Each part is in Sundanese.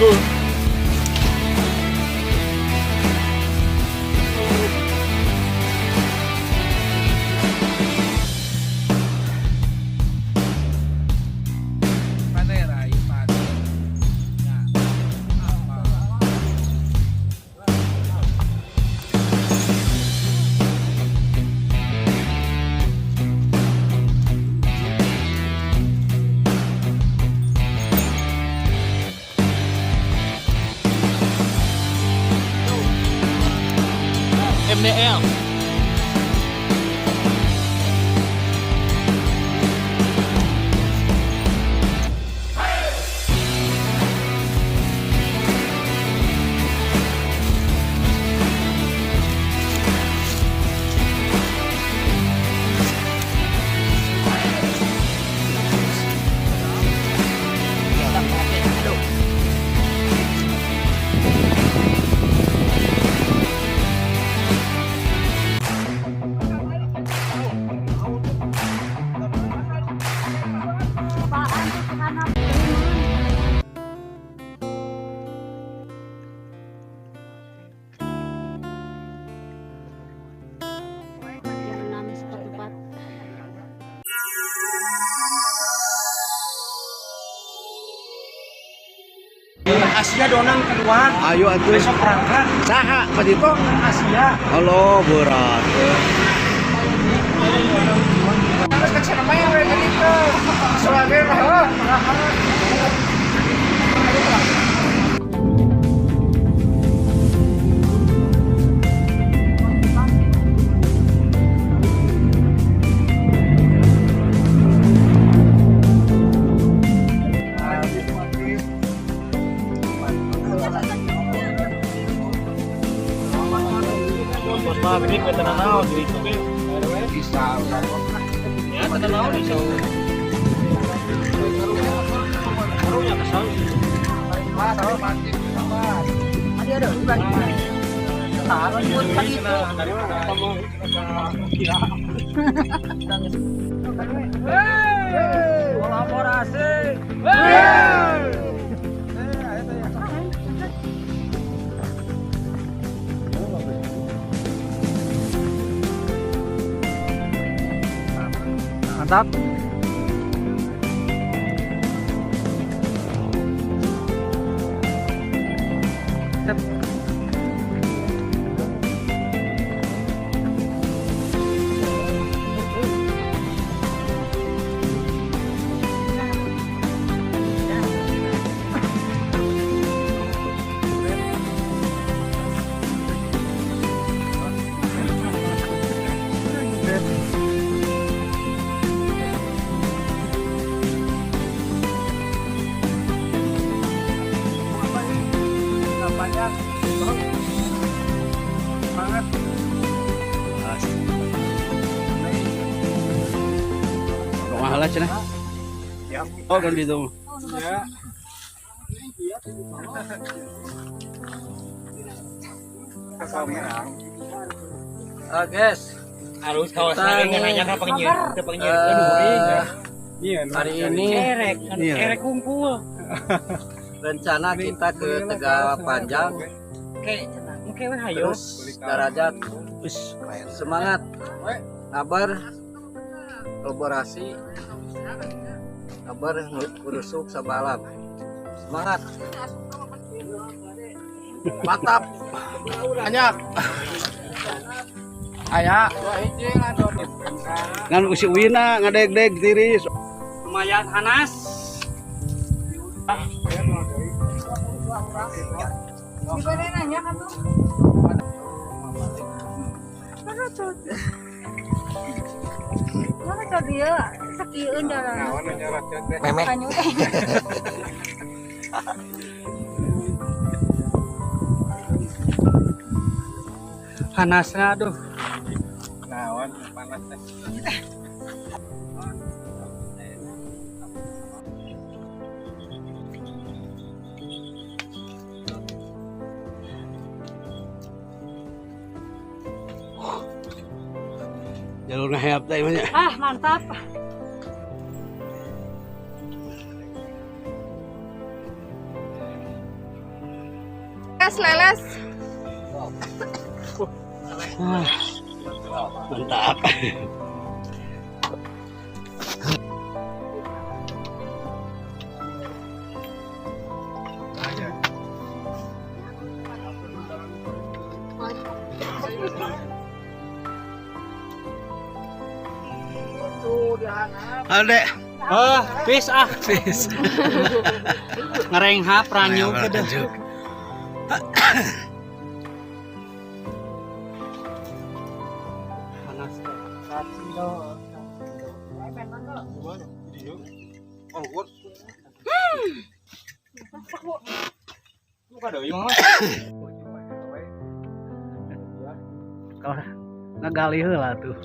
Go. Panera, yung pader. Ya. MDL. Yan namin sa patupat. Asia donang keluar. Ayo atuh. Besok berangkat. Saha pa dito? Asia. Halo, berat. Terus ke Ciremai we ka ditu. Soalnya lah. Kolaborasi. Mantap. Banyak. Semangat. Rumah lah cenah. Oh, kan gitu. Ya. Guys, Harus kita nih, hari ini Iya. Erek kumpul. rencana kita ke Tegal Panjang, Oke, we hayo. terus Darajat. Semangat, kabar kolaborasi, kabar urusuk sabalap. Semangat. Mantap. Banyak. Aya. Ngan usi wina ngadeg-deg tiris. Lumayan hanas. Gimana nanya kan tuh? Mana tuh? Mana tuh dia? Sakieu jalan. Memek. Kanyu. Hanasnya aduh. Nawan panas teh. Jalur ngaheap teh mah nya. Ah, mantap. Leles, leles. Mantap. Halo, Dek. Ah, peace ah. Peace. Ngerenghap ranyuk udah. Panas. Kalau ngegali heula tuh.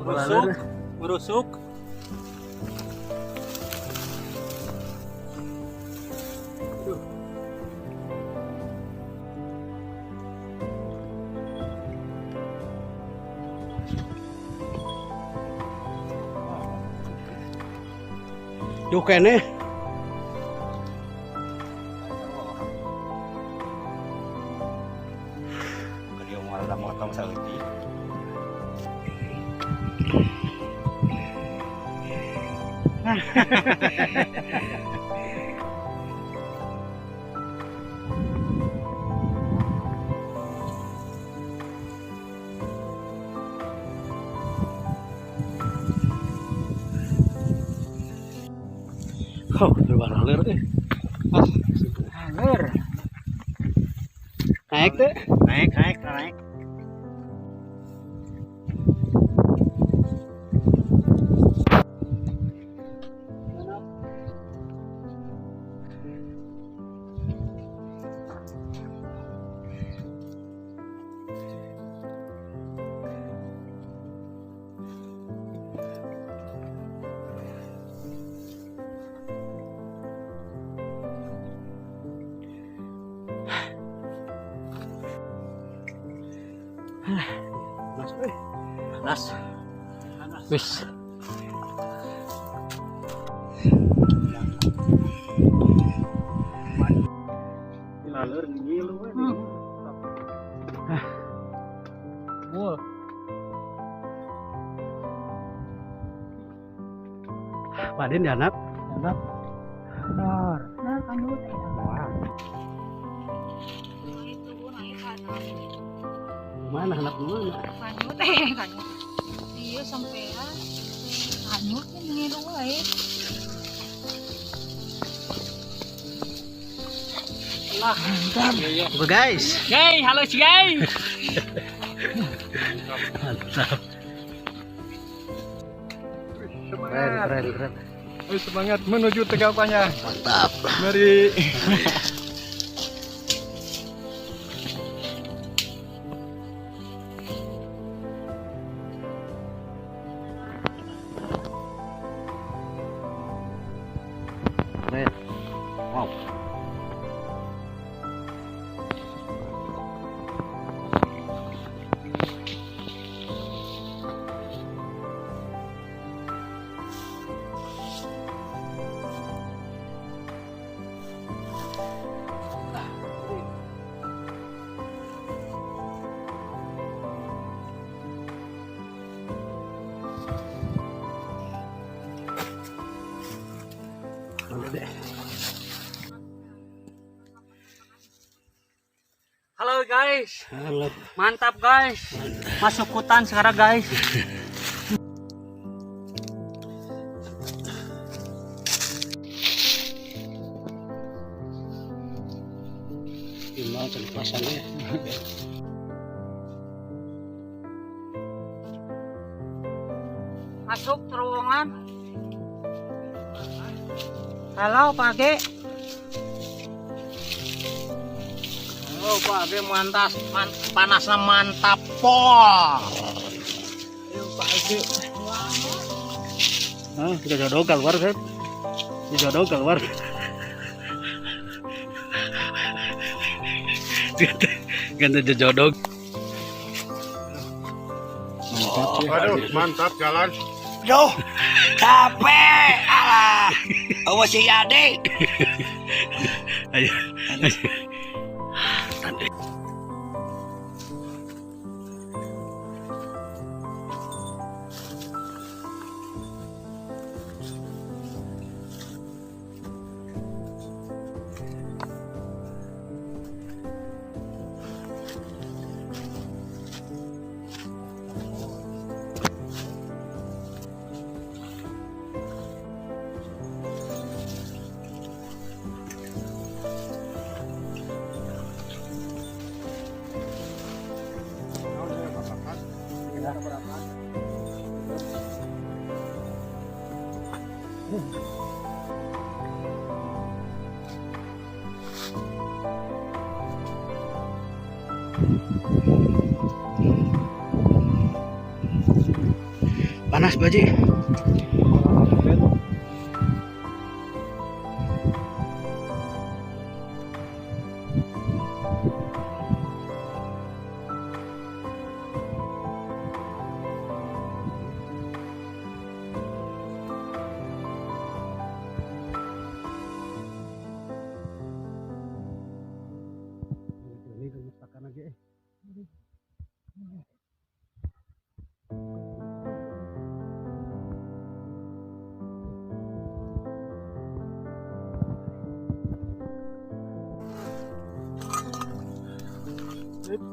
Merusuk, merusuk. Yuk kene. Dia mau ada motong saeutik. Oh, berbahalir eh. Hanger. Naik deh. Naik, naik, naik. Masuk eh. Panas. Wis. Lalur ngilu we. Wah. Padin ya, Nap. Nap. Benar. Nah, kanut. Wah. Itu naik kanan. Mana anak mana? Kanut kanut. Iya sampean. Kanut nih ngilu wae. Lah, Oke guys. Guys, halo sih guys. Mantap. Keren, keren, keren. Semangat menuju Tegal Panjang. Mantap. Mari. Keren. Wow. Gede. Halo guys, Halo. Mantap guys. Masuk hutan sekarang guys. Gimana pasangnya? Masuk terowongan. Halo Pak Age. Oh, Pak Age mantap, panasnya mantap pol. Ayo Pak Age. Ah, kita jodoh keluar kan? Jodoh keluar. Ganti jodoh. Mantap ya. Aduh, mantap jalan. Duh, capek, alah. Awas si Ade. Ayo. Panas baji.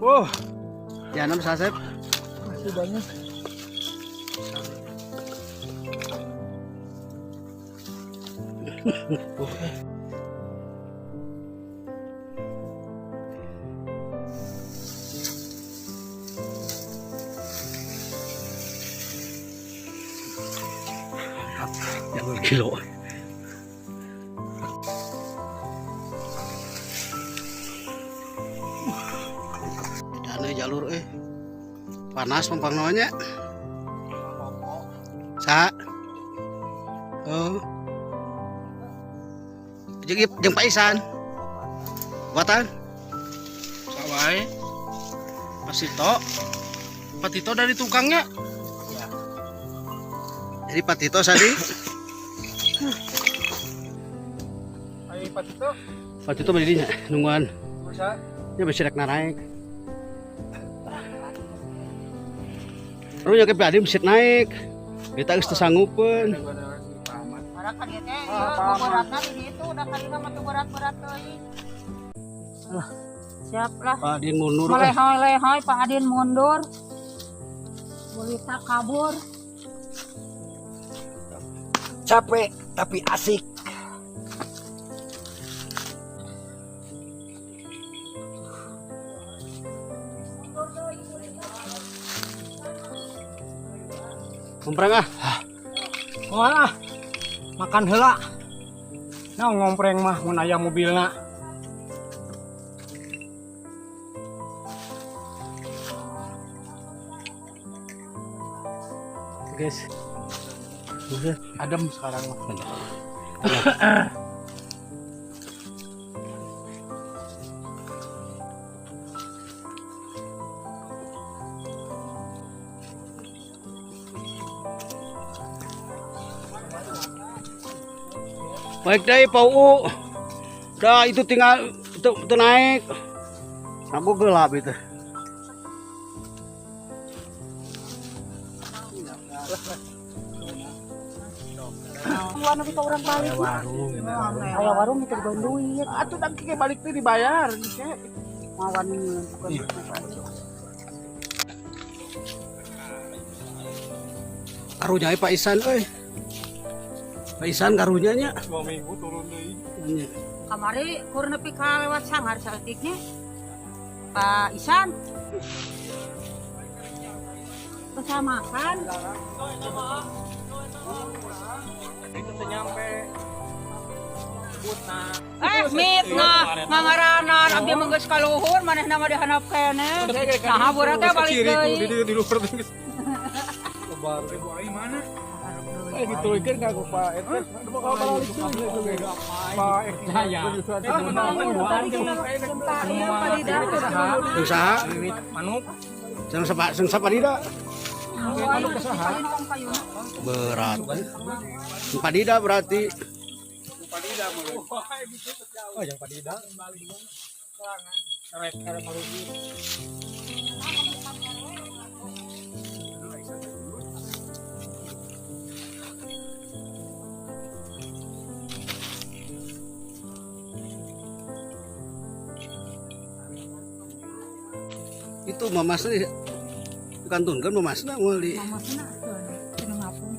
Oh, Ya, enam sasep. masih banyak. Jalur kilo. Dana jalur panas pampangnya. Sa. Oh. Jeung Pak Isan. Buatan. Sawai. Pak Tito. Pak Tito dari tukangnya. Jadi Pak Tito tadi. Ayo Pak Tito. Pak Tito berdirinya nungguan. Bisa. Ya bisa rek naik. Terus ya ke Adi mesti naik. Kita geus teu sanggupeun. Orang kan ieu teh ieu beratna di ditu da kadina mah teu berat-berat teuing. Siap lah. Pak Adin mundur. Melehoi-lehoi Pak Adin mundur. Bulita kabur. Capek tapi asik. Ngompreng ah. Wah, makan heula. Nah, ngompreng mah mun aya mobilna. Guys. Adem sekarang mah. Baik deh Pak U. Dah itu tinggal itu naik. Aku gelap itu. Anu kita urang balik. Warung. Aya warung kita dibawa duit. Atuh dan kike balik teh dibayar. Ke. Mawan. Karunya Pak Isan euy. Pak Isan karunya nya. 2 minggu turun deui. Nya. Kamari kur nepi ka lewat sangar saeutiknya. Pak Isan. Bisa makan. Itu teu nyampe. Sebutna. Mit nah ngangaranan abdi mah geus ka luhur manehna mah dihandap keneh. Nah, burat teh balik deui. Di luhur teh geus. Lebar. Ibu ai mana? Ditulikeun ka ku Pak Ete. Bakal balik deui. Pak Eki. Saya. Jeung saha? Wiwit manuk. Jeung sapa jeung sapa dida? Berat. Jeung Padida berarti. Oh, yang Padida. Rek rek marugi. Itu mamasna kantunkeun mamasna moal di. Mamasna cenah ngapung.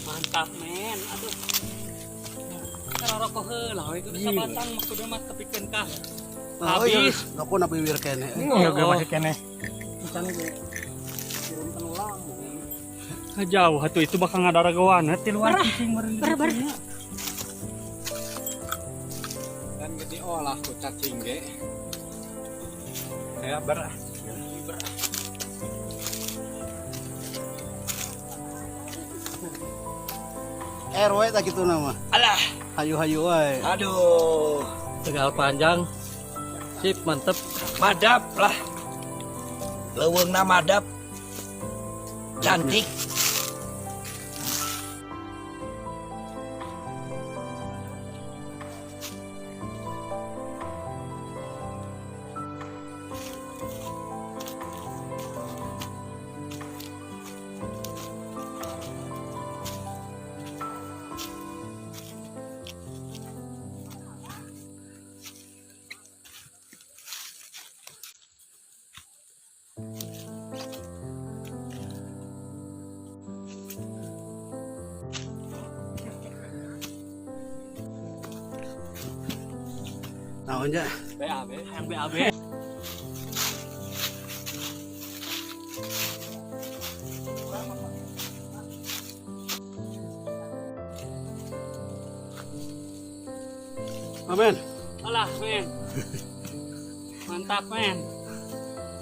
Mantap men, aduh. Rokok heula we kudu sabatang maksudna mah tepikeun ka. Oh, iya. Habis. Aku na biwir keneh. Iya, gue masih keneh. Can ge kirim kanu lambung. Jauh atuh itu bakal ngadaragoan ti luar cicing meureun. Bar bar. Dan gede olah ku cacing ge. Ya ber. RW tak kitu nama. Alah, Hayu-hayu wae. aduh, Tegal panjang. Sip, mantep. Madap lah. Leuweungna madap. Cantik. Naon ja? BAB, yang BAB. Amin. Alah, men. Mantap, men.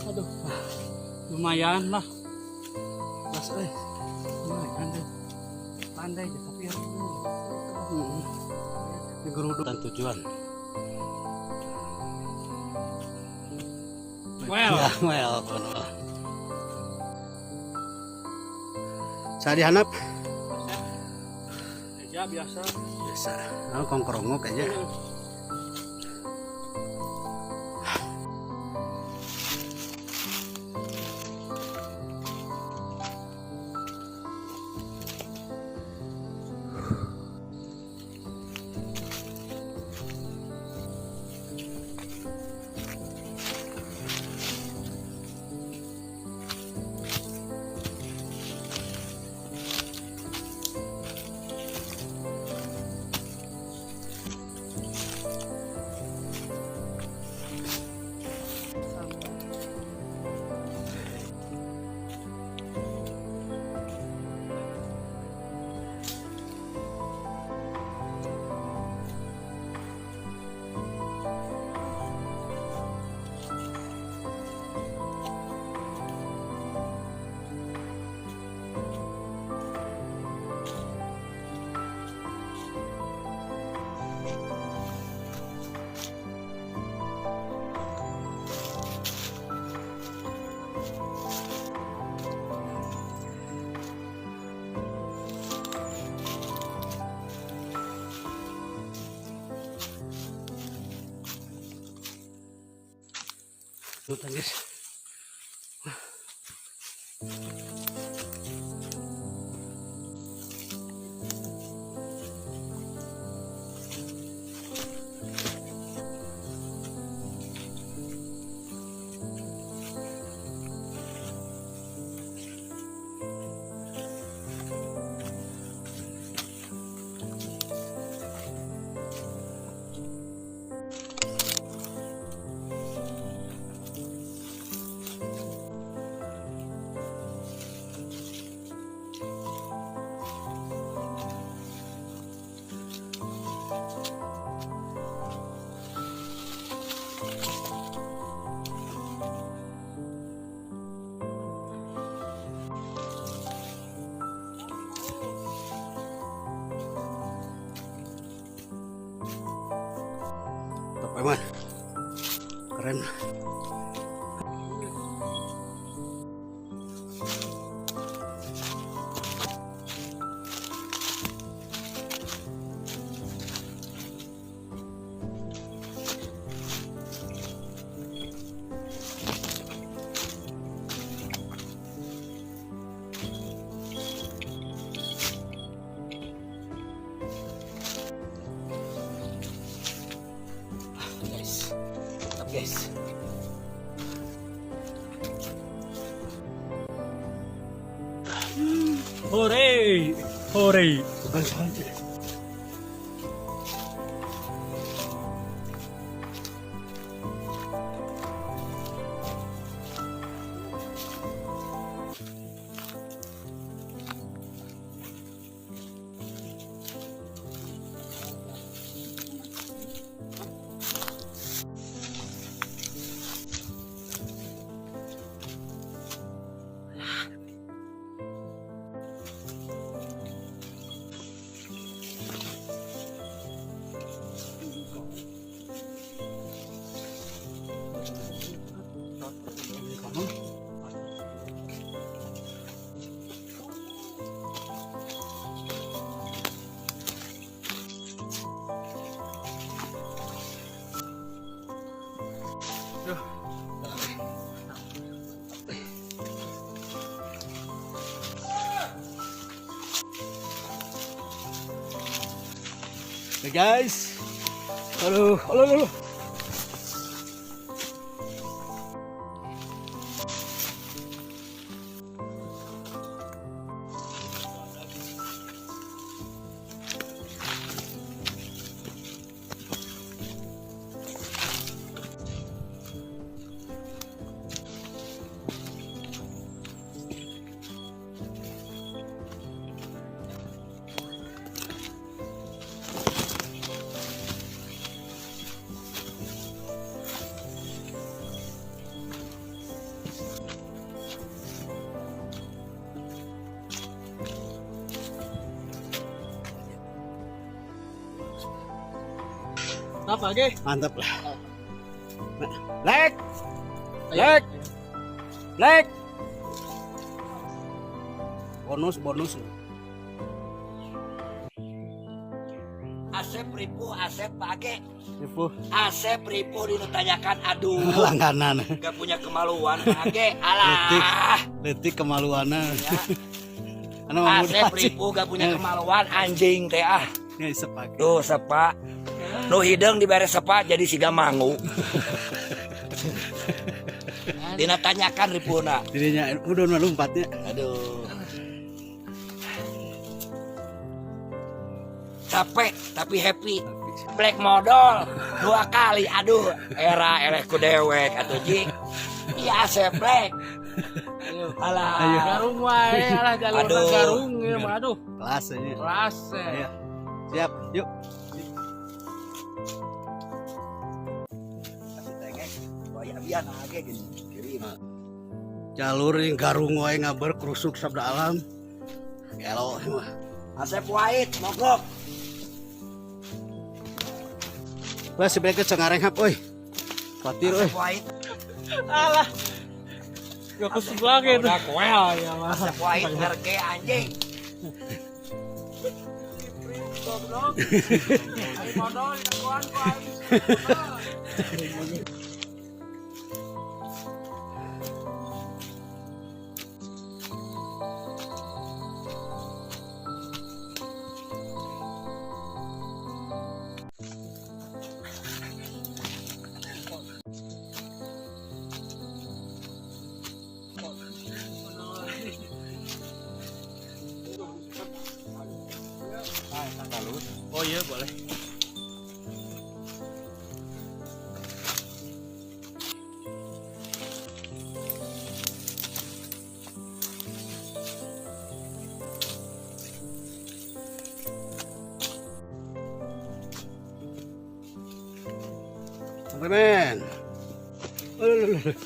Aduh. Lumayan lah. Mas euy. Lumayan deh. Pandai aja tapi harus Heeh. Digeruduk dan tujuan. Well. Ya, well, well. Saya dihanap. Ya biasa. Biasa. Oh, kongkrongok aja. Nonton guys. Top emang. Keren. Guys. Mantap guys. Hore, hore. Bukan saja. Oke guys. Aduh, aduh, aduh. Apa ge? Mantap lah. Like. Like. Like. Bonus, bonus. Asep ripuh, Asep pake. Ripuh. Asep ripuh ditanyakan aduh. Langganan. Gak punya kemaluan pake. Alah. Letik kemaluannya. Ya. Anu Asep ripuh gak punya kemaluan anjing teh ah. Ya sepak. Tuh sepak. Nu hideung dibere sepak jadi siga mangu. Dina tanyakan ripuhna. Dirinya udah lompatnya. Aduh. Capek tapi happy. Black modal 2 kali. Aduh, era eleh ku dewek atuh jing. Iya Asep Black. Alah. Garung wae, alah jalur Aduh. garung ya mah aduh. Kelas aja. Kelas. Ayo. Siap, yuk. Jalur yang garung wae ngaber kerusuk sabda alam. Gelo mah. Asep Wahid mogok. Lah sebenarnya cengareng hap euy. Khawatir euy. Asep Wahid. Alah. Gak keseblak gitu. Udah koel ya mah. Asep Wahid ngerke anjing. Goblok. Ayo modal dilakuan ku aing. jalur. Oh iya boleh. Sampai men. Aduh, aduh, aduh.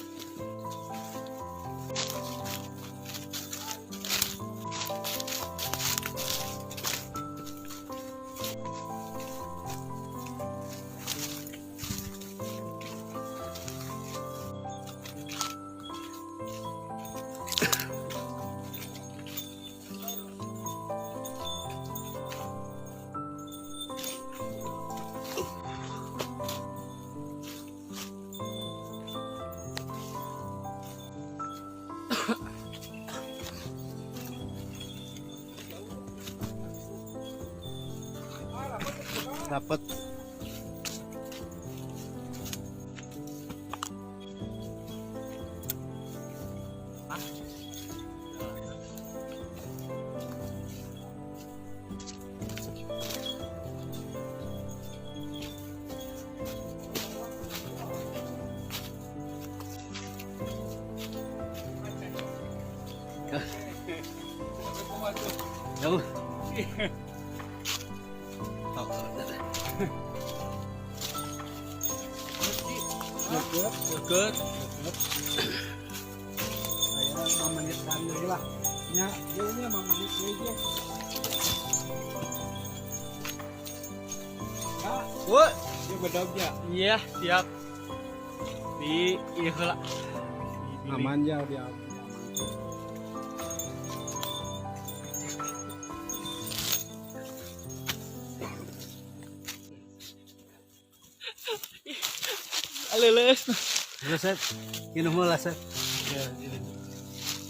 Dapat. Jauh. Deket. Saya 5 menit deui lah. Nya, ieu nya 5 menit deui ge. Ya, Woi. ieu bedognya. Iya, siap. Di ieu heula. Aman ya dia. Leuleus. Udah, Sep. Minum lah, Sep.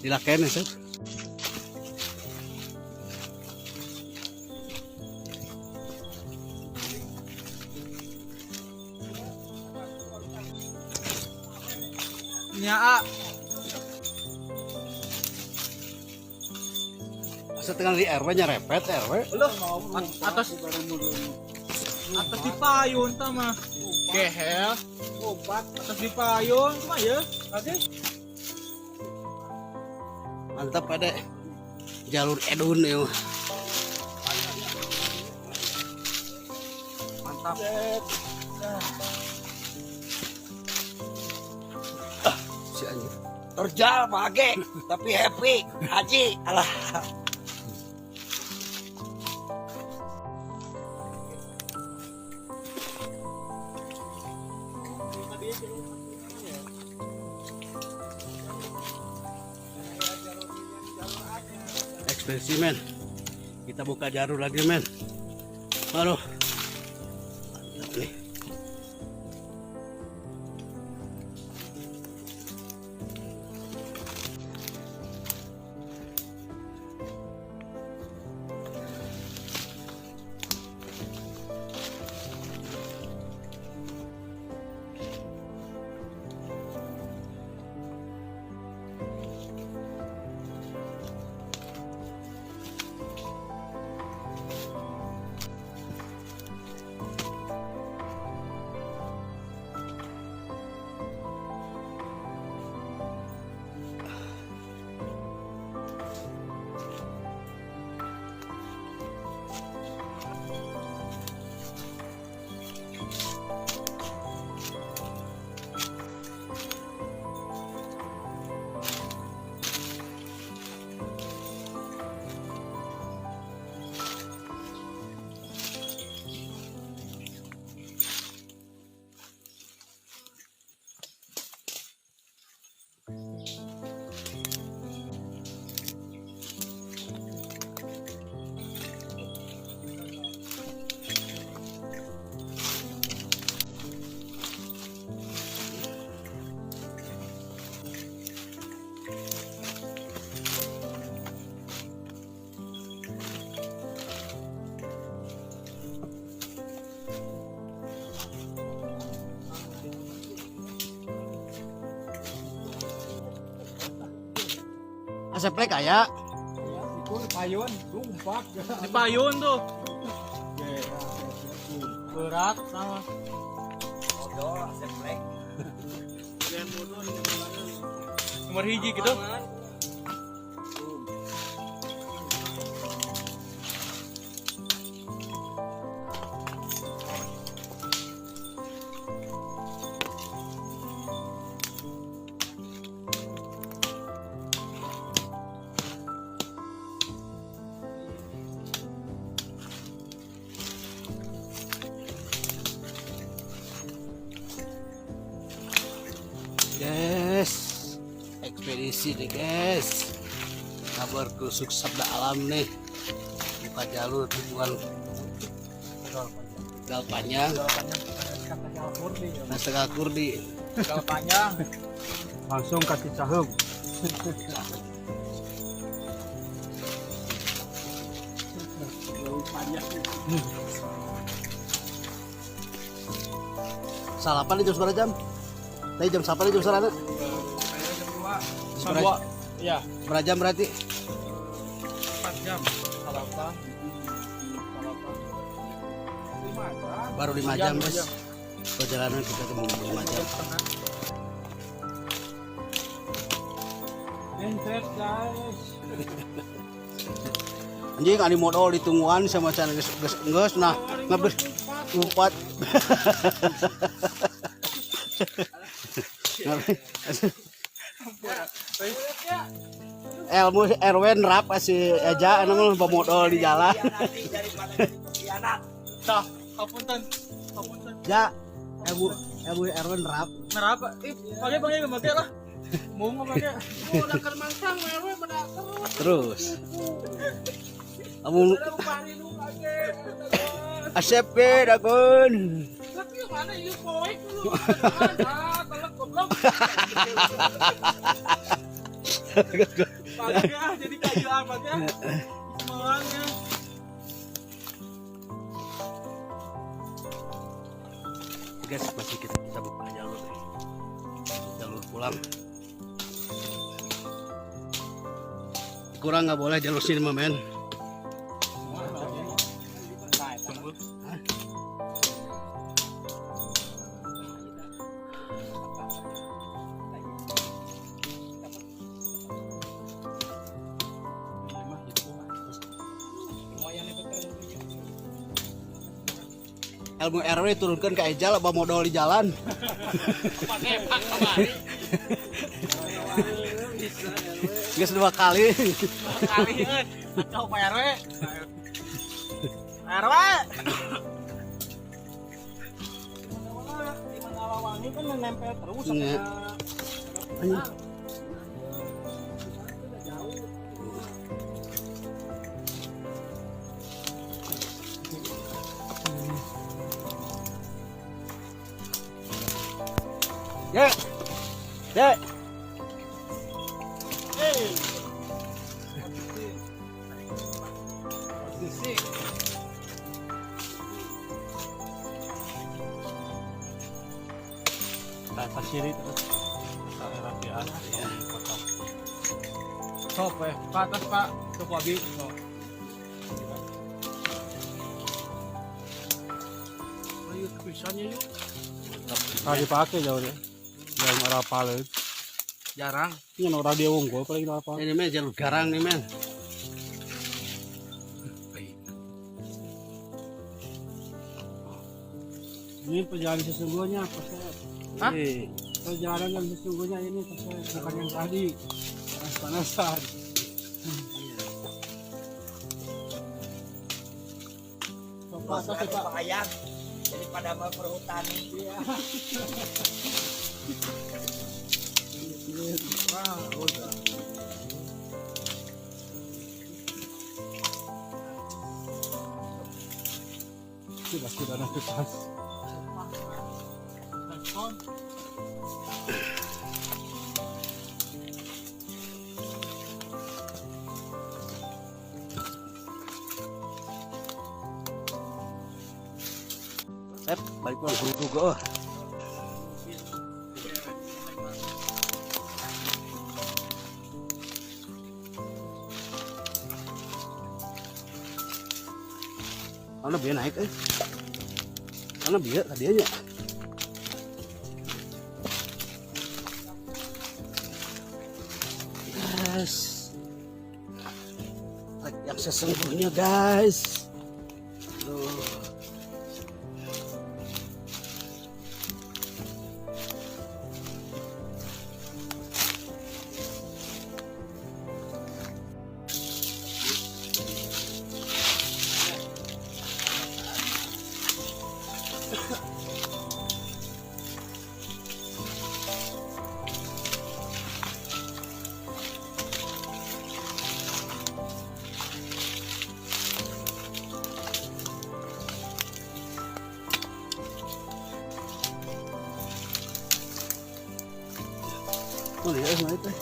Dilaken ya, Sep. Nya, A. Asa tinggal di RW nya repet RW. Atas atas di payun tah mah. Gehel. Atas di payun kumaha ya? Oke. Mantap ada jalur edun ya. Mantap. Si anjir. Terjal Pak Age, tapi happy. Haji, alah. Ekspresi men. Kita buka jalur lagi men. Aduh. Mantap nih. Asep lek aya. Itu payun, lumpak. Di payun tuh. Berat sama. Modal Asep Black. Nomor hiji gitu. Guys, ekspedisi nih guys. Kabar kusuk sabda alam nih. Buka jalur tujuan Tegal Panjang. Nah, Tegal Kurdi. Tegal Panjang. Langsung ke Cicaheum. Salapan di jam seberapa jam? Tadi jam berapa jam seberapa? Jam 2. Iya, Berapa jam berarti? 4 jam. Salapan. Baru 5 jam, guys. Perjalanan kita cuma 5 jam. Interest guys. Anjing ani modal ditungguan sama can geus geus geus nah ngebes umpat. Ilmu RW nerap si Eja anu mah modal di jalan. Nanti daripada jadi pengkhianat. Tah, hapunten. Hapunten. Ja, ilmu ilmu RW nerap. Nerap. Ih, pake bang ya make lah. Mau nggak make? Terus. Amun Asep ge dagun. Tapi yang mana ieu poek lu. Ah, telek goblok. Pake ah jadi kayu amat ya. Semalangnya. Guys, masih kita bisa buka jalur nih. Jalur pulang. Kurang nggak boleh jalur sini mah men. Hah? Ilmu RW turunkan ke Ejal apa modal di jalan. Guys 2 kali. Kali euy. Kacau Pak RW. RW. Di Mandalawangi kan nempel terus Iya. sama Ya. Ya. Sok we, ke atas Pak. Toko abi. Sok. Ayo pisannya yuk. Nah, dipakai jauh deh. Yang arah pale. Jarang. Ini orang dia unggul paling apa? Ini men jalur garang nih men. Ini perjalanan sesungguhnya, Pak Sep. Hah? Ih, Perjalanan yang sesungguhnya ini, Pak Sep. Bukan yang tadi. Panas-panasan. Masa ayam daripada mau perhutani. Sudah, sudah nanti pas. Sep, balik pulang kudu juga. Oh. Karena biar naik eh. Karena biar tadinya. Guys. Trek yang sesungguhnya guys. Tuh. Oh, lihat naik teh.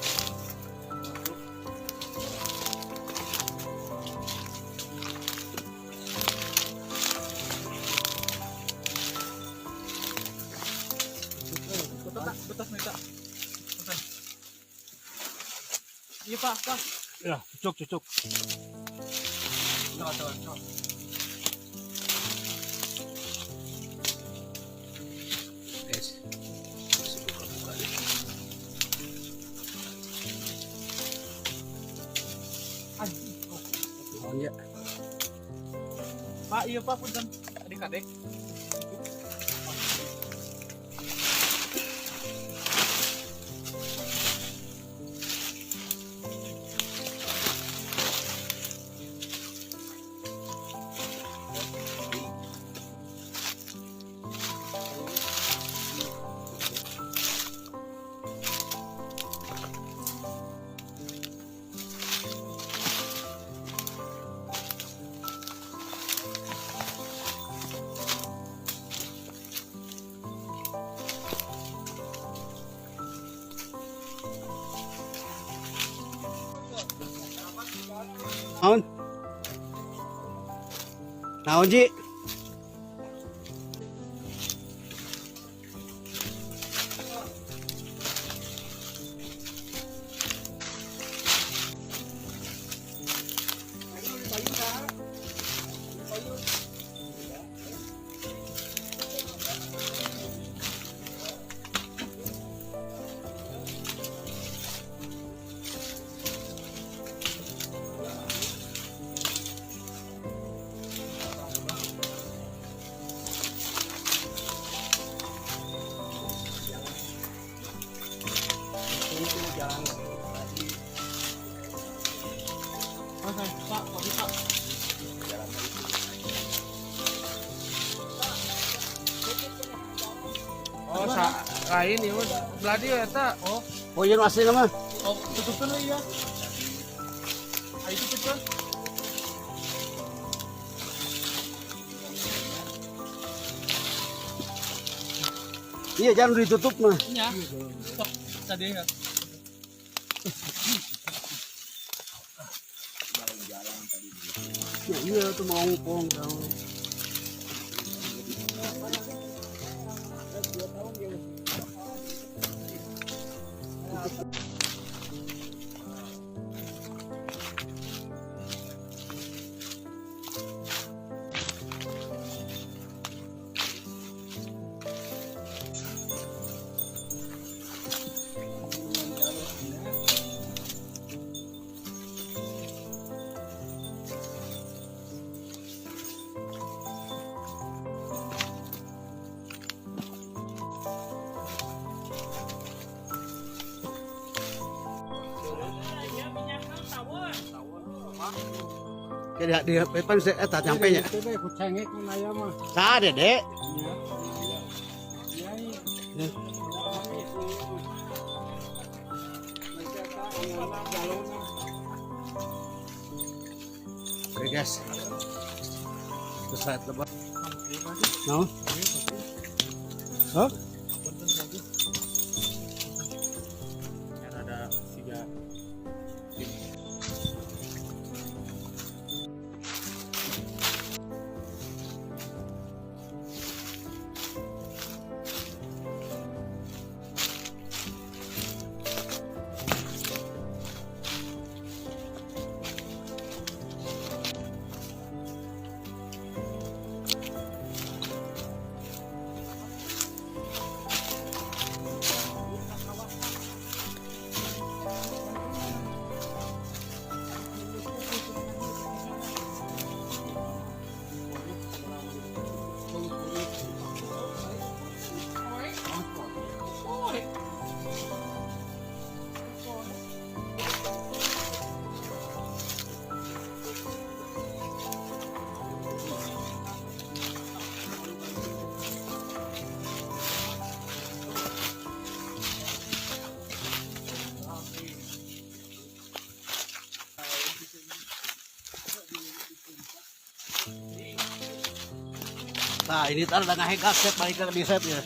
Betas nih, Kak. Iya, Pak, Pak. Ya, cocok cocok. Cok, cok, cok. Guys. Masih buka-buka nih. Mohon ya. Pak, iya Pak, punten. Adik-adik. Naon? Naon, Ji? Pak, kopi Pak. Oh, sa lain ieu belah dieu eta. Oh, Oh, iya nu asli mah. Oh, tutupkeun we iya. Ayo tutupkeun. Iya, jangan ditutup mah. Iya. Sok, tadi ya. Ya, iya tuh mau ngomong tahu. Kayak di depan eta nyampe nya. Itu deh, kucengek mun aya mah. Saha Dede? Iya. Iya. Ya. Oke guys. Terus lebat. No? Hah? Ada tiga. Nah, ini tar udah ngahegas set balik ke di set ya.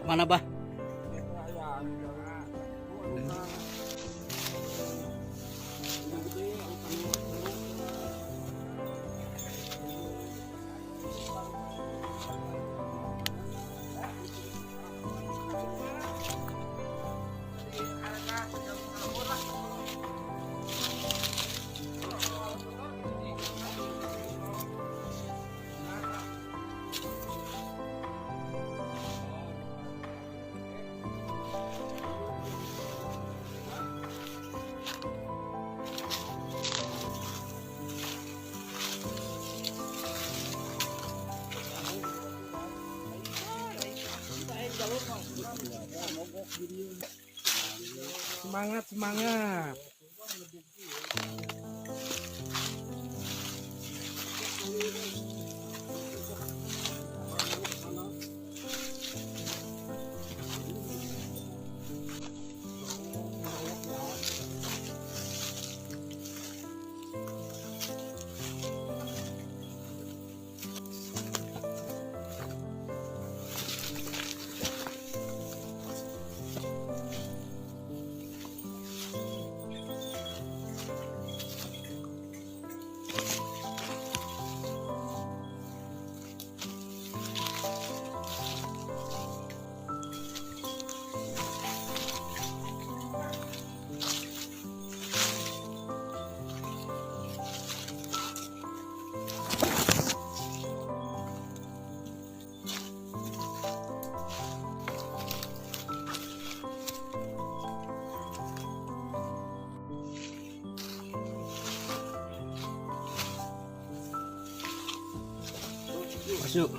Kemana, Bah? Semangat, semangat. Masuk.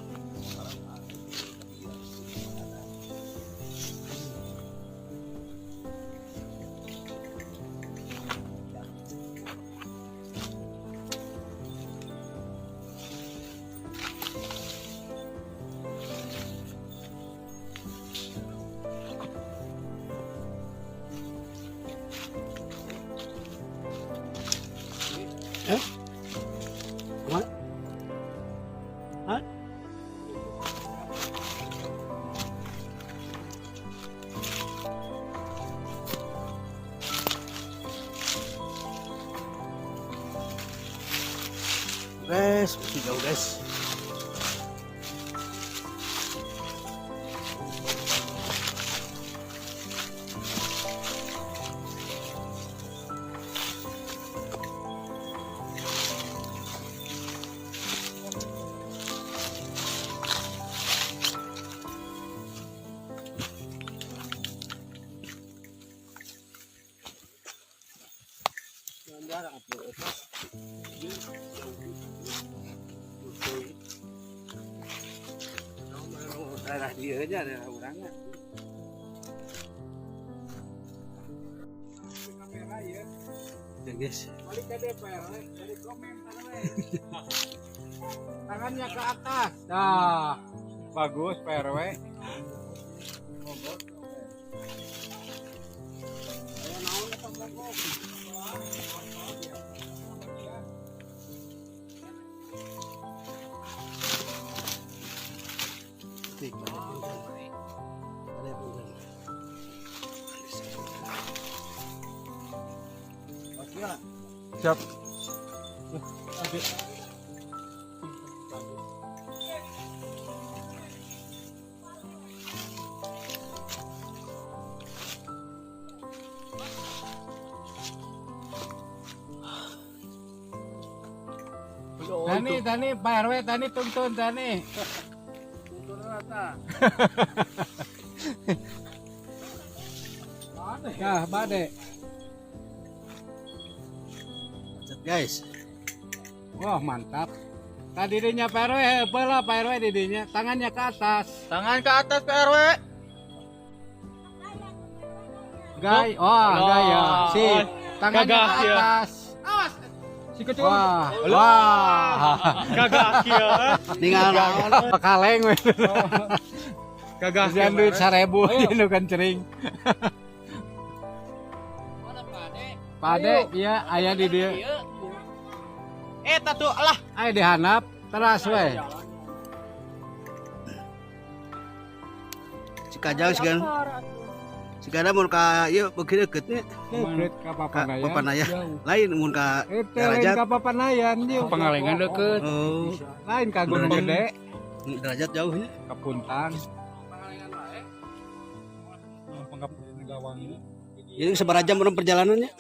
Eh? Kemana? Hah? Guys, masih jauh guys. Daerah dia aja, daerah orangnya. Ya guys. Balik ke DPR, balik komen tangannya ke atas. Nah, bagus Pak RW. Siap. Dani, Dani, Pak RW, Dani tuntun, Dani. Nah, bade. Macet guys. Wah, mantap. Tadi dinya Pak RW, bola Pak RW didinya, tangannya ke atas. Tangan ke atas Pak RW. Gay, oh, gaya. Sip. Tangannya Gagah, ke ya. atas. Awas. Si kecil. Wah, wah. Gagah ya. Tinggal naon. Kaleng we. Gagah. Jangan duit 1000 nu kan cering. Pade, iya aya di dieu. Eh tatu lah. Aya di handap, teras we. Cikajang sigan. Sigana mun ka ieu beuki deukeut nya. Deket ka Ka Papanayan. Papanayan. Lain mun ka Itu lain Derajat. ka Papanayan dieu. Pangalengan deket. Oh, Lain ka Gunung Gede, derajat jauh nya. ka Puntang. Ini sabaraha jam urang perjalanannya?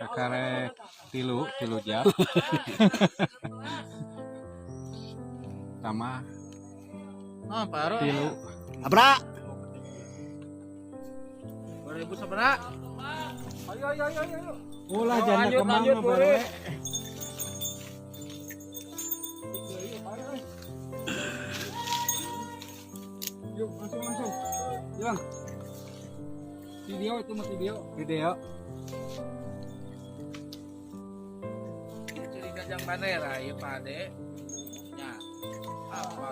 Kakarek 3 jam. Sama Ah, Pak RW. 3. Abra. 2000 sabaraha? Ayo ayo ayo ayo. Ulah janda Lanjut, kemana lanjut, Pak boleh. RW. Yuk, langsung langsung. Yang. Video itu mah video. Video. Curiga jang bandera ieu Pak Ade. Ya. Apa?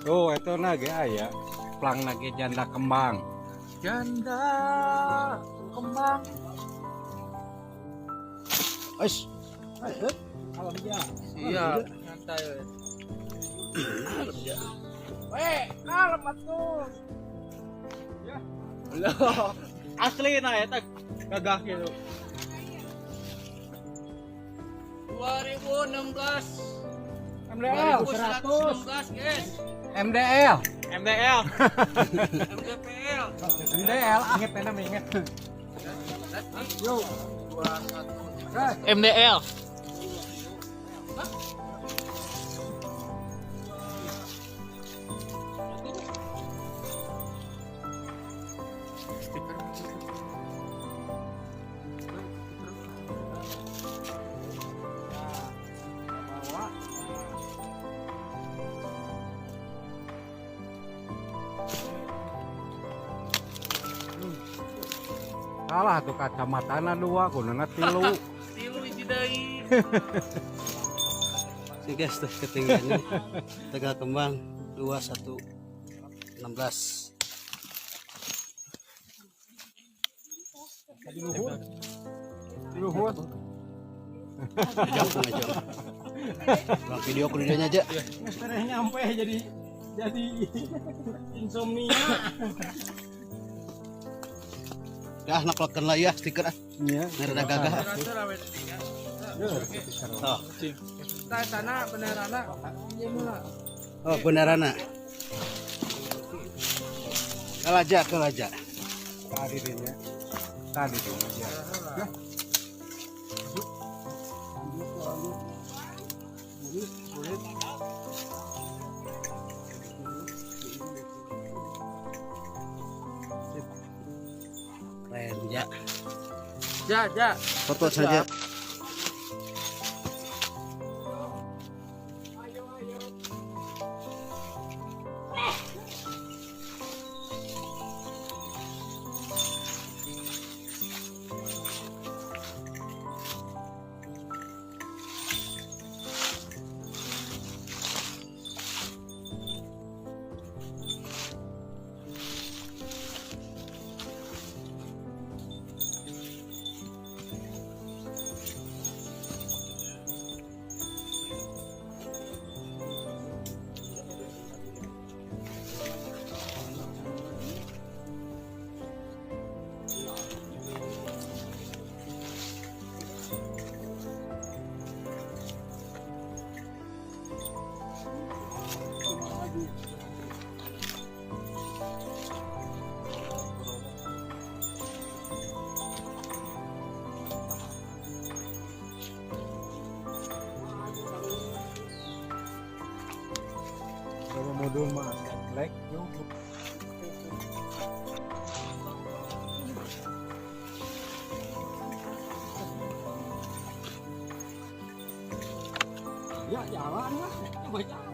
Tuh, itu nage aya. Plang nage janda kembang. Janda kembang. Ois. Siap, santai we. Weh, kalem atuh. Ya. Loh, asli nah eta gagah gitu. 2016. MDL 2116, guys. MDL. MDL. MDPL. MDL, inget enak inget. MDL. Salah tuh kacamatana 2, kuduna 3. 3 hiji deui. Si guys tuh ketinggiannya. Tegal Kembang 2116. Luhur. Jauh aja. Bang video kudunya aja. Geus tereh nyampe jadi insomnia. Dah naklokeun lah ya stiker ah. Iya. Rada gagah. Oh, Tah tanah benderana. oh benderana. Kalaja, kalaja. Tadi dinya. Tadi dinya. Keren ya. Ja, ja. Foto saja. Mudun mah lek yo. Ya jalan lah, coba jalan.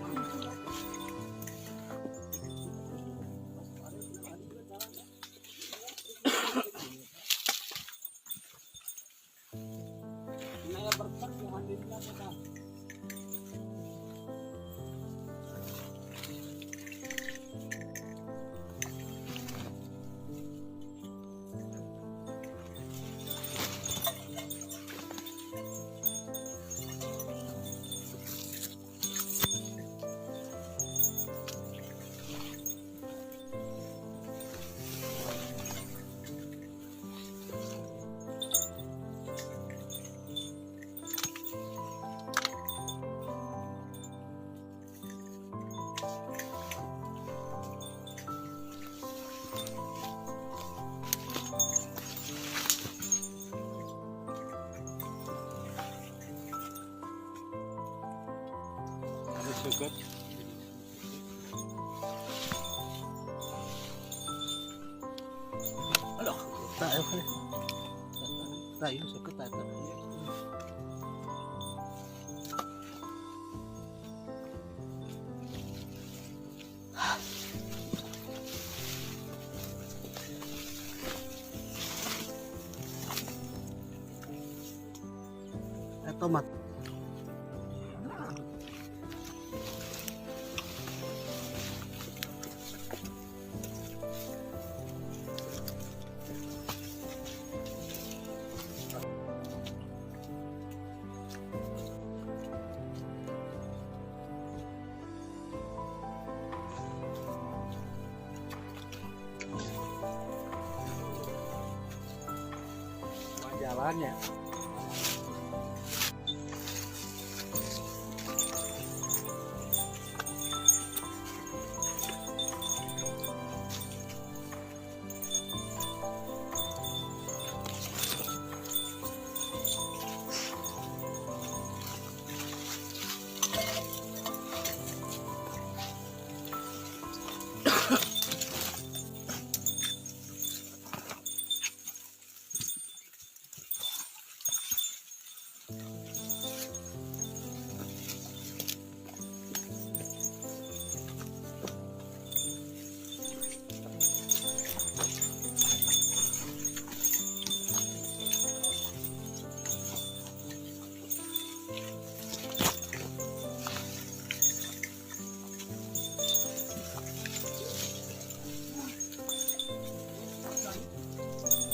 Suket. Aduh, tayo tayo suket tayo. Ito mat. Jalannya.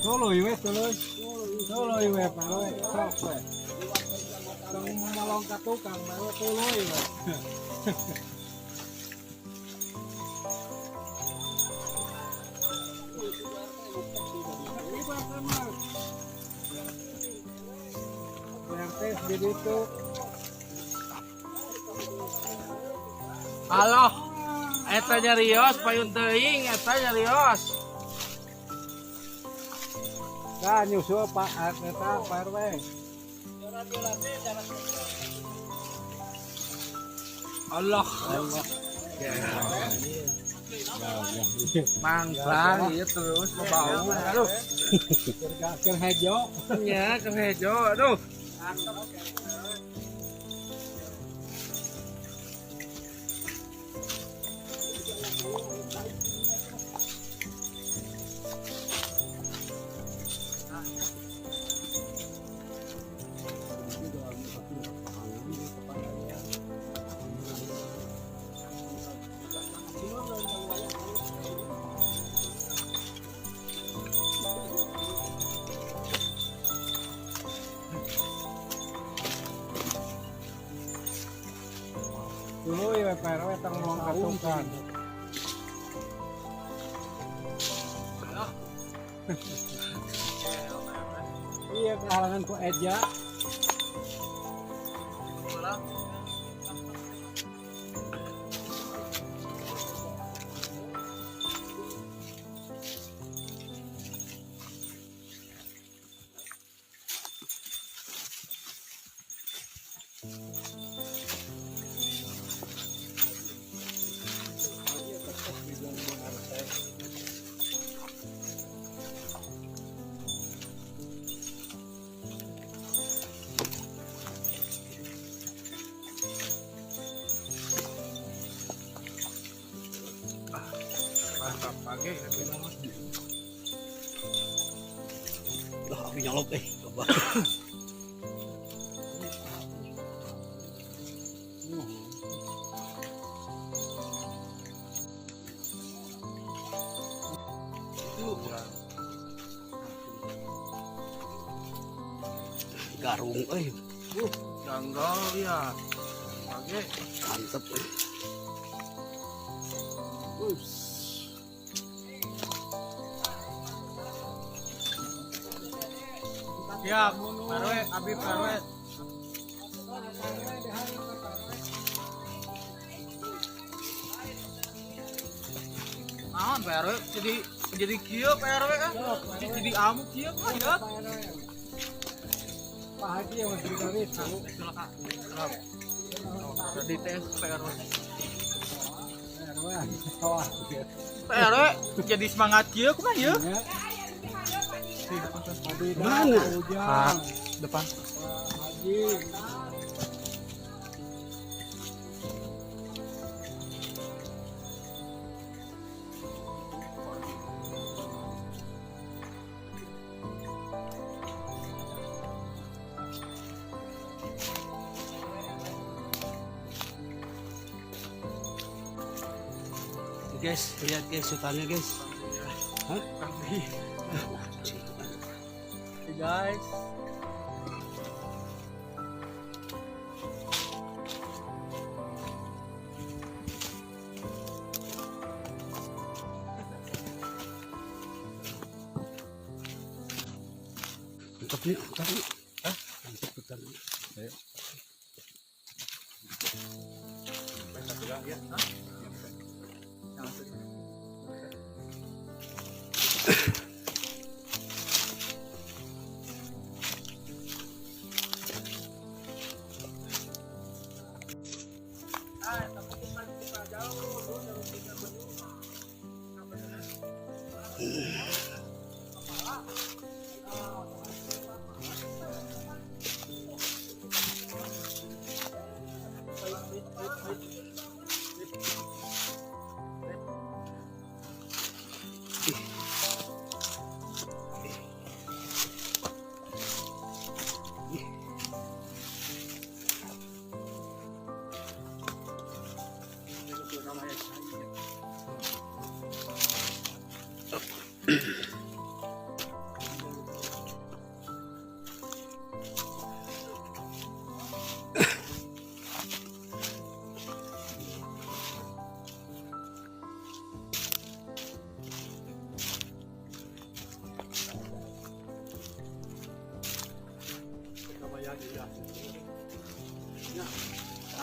Tuluy we, tuluy. Tuluy we, Pak we. Sok we. Tong malong ka tukang, baru tuluy we. RT di situ. Halo. Eta nyarios payun teuing eta nyarios. Nah, nyusul Pak eta Pak RW. Allah. Mangsa ieu terus bau. Aduh. Keur hejo. Nya keur hejo aduh. Tuluy we Pak RW tong melong ka tukang. Iya, kehalangan ku Eja. Happy banget. Lah, api nyalop eh. Coba. Garung euy, Janggal ya. Pagi. Mantep euy. Ups. Siap, RW, Habib RW. Ah, Pak RW jadi kieu Pak RW kan? Jadi amuk kieu kan ya? Pak Haji yang masih dari itu. Di tes Pak RW. RW. Wah. Pak RW jadi semangat kieu kumaha ya? Mana? Ujang. Depan. Pak Haji. Guys, lihat guys hutannya, guys. Hah? Hey guys. Mantap nih, mantap nih. Hah? Mantap hutan. Ayo. Ya.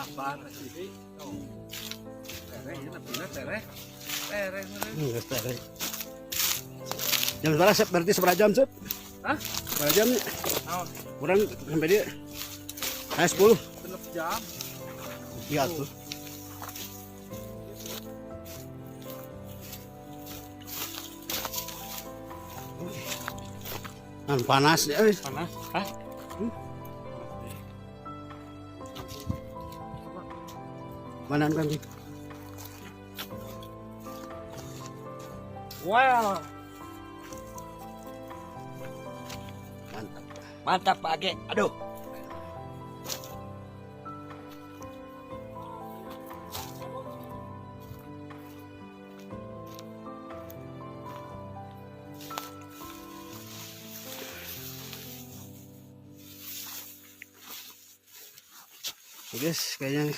Apa sih? Tereh, ini lebihnya tereh. Tereh, tereh. Tereh. Jam berapa, Sep? Berarti seberapa jam, Sep? Hah? Berapa jam nih? Naon? Kurang sampai dia. 10. 6 jam. Iya tuh. Kan panas ya, euy. Panas. Hah? Mana kan? Well. Mantap. Mantap, Pak Age. Aduh. Oke, guys, kayaknya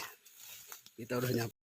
kita udah nyampe.